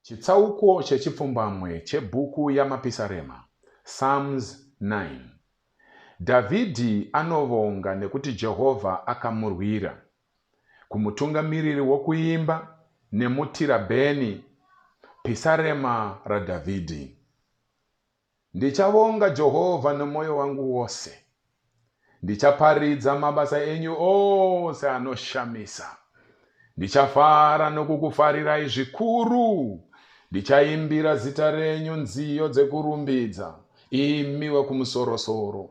Chitsauko chechipfumbamwe chebhuku yaMapisarema, Psalms 9. Dhavhidhi anovonga nekuti Jehovha akamurwira. Kumutungamiriri wokuimba, nemutirabheni, Pisarema raDhavhidhi. Ndichavonga Jehovha nomwoyo wangu wose, Ndichaparidza mabasa enyu ose anoshamisa. Ndichafara nokukufarirai zvikuru, Ndichaimbira zita renyu nziyo dzekurumbidza, imi Wekumusorosoro.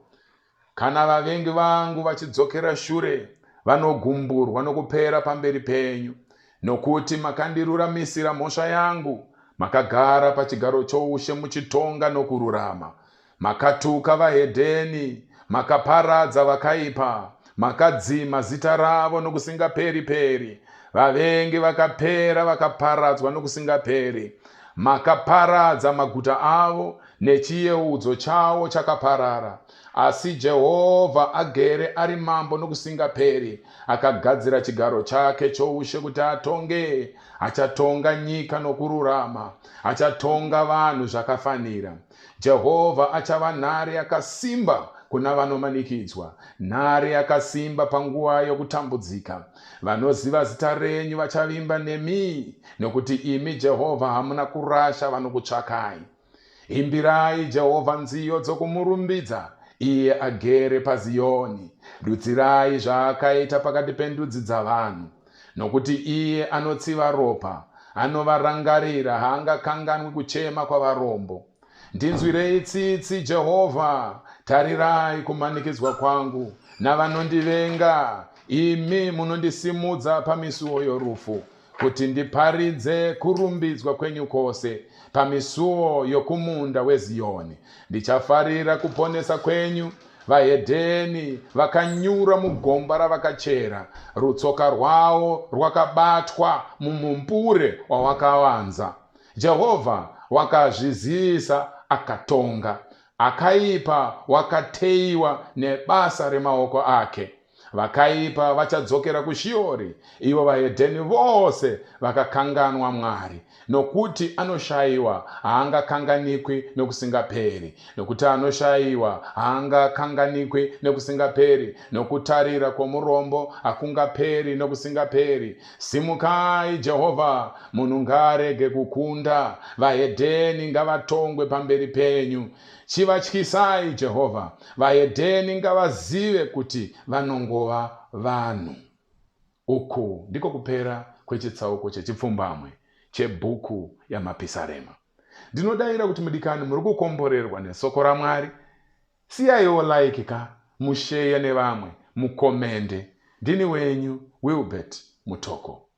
Kana vavengi vangu vachidzokera shure, vanogumburwa nokupera pamberi penyu. Nokuti makandiruramisira mhosva yangu, makagara pachigaro choushe muchitonga nokururama. Makatuka vahedheni, makaparadza vakaipa, makadzima zita ravo nokusingaperi-peri. Vavengi vakapera vakaparadzwa nokusingaperi. Makaparadza maguta avo, nechiyeudzo chawo chakaparara. Asi Jehovha agere ari mambo nokusingaperi, akagadzira chigaro chake choushe kuti atonge. Achatonga nyika nokururama, achatonga vanhu zvakafanira. Jehovha achava nhare yakasimba kuna vanomanikidzwa, nhare yakasimba panguva yokutambudzika. Vanoziva zita renyu vachavimba nemi, nokuti imi Jehovha hamuna kurasha vanokutsvakai. Imbirai Jehovha nziyo dzokumurumbidza, iye agere paZiyoni. Dudzirai zvaakaita pakati pendudzi dzavanhu. Nokuti iye anotsiva ropa, anovarangarira, haangakanganwi kuchema kwavarombo. Ndinzwirei tsitsi, Jehovha, tarirai kumanikidzwa kwangu navanondivenga, imi munondisimudza pamisuo yorufu, kuti ndiparidze kurumbidzwa kwenyu kwose pamisuo yokumunda weZiyoni. Ndichafarira kuponesa kwenyu. Vahedheni vakanyura mugomba ravakachera, rutsoka rwavo rwakabatwa mumumbure wawakavanza. Jehovha wakazvizivisa akatonga, akaipa wakateyiwa nebasa remaoko ake. Vakaipa vachadzokera kuShiori, ivo vahedheni vose vakakanganwa Mwari. Nokuti anoshayiwa haangakanganikwi nokusingaperi, nokuti anoshayiwa haangakanganikwi nokusingaperi, nokutarira kwomurombo hakungaperi nokusingaperi. Simukai, Jehovha, munhu ngaarege kukunda, vahedheni ngavatongwe pamberi penyu. Chivatyisai, Jehovha, vahedheni ngavazive kuti vanongova vanhu. Uku ndiko kupera kwechitsauko chechipfumbamwe chebhuku yaMapisarema. Ndinodaira kuti mudikani muri kukomborerwa nesoko raMwari. Siyaiwo like ka, musheya nevamwe, mukomende. Ndini wenyu Wilbert Mutoko.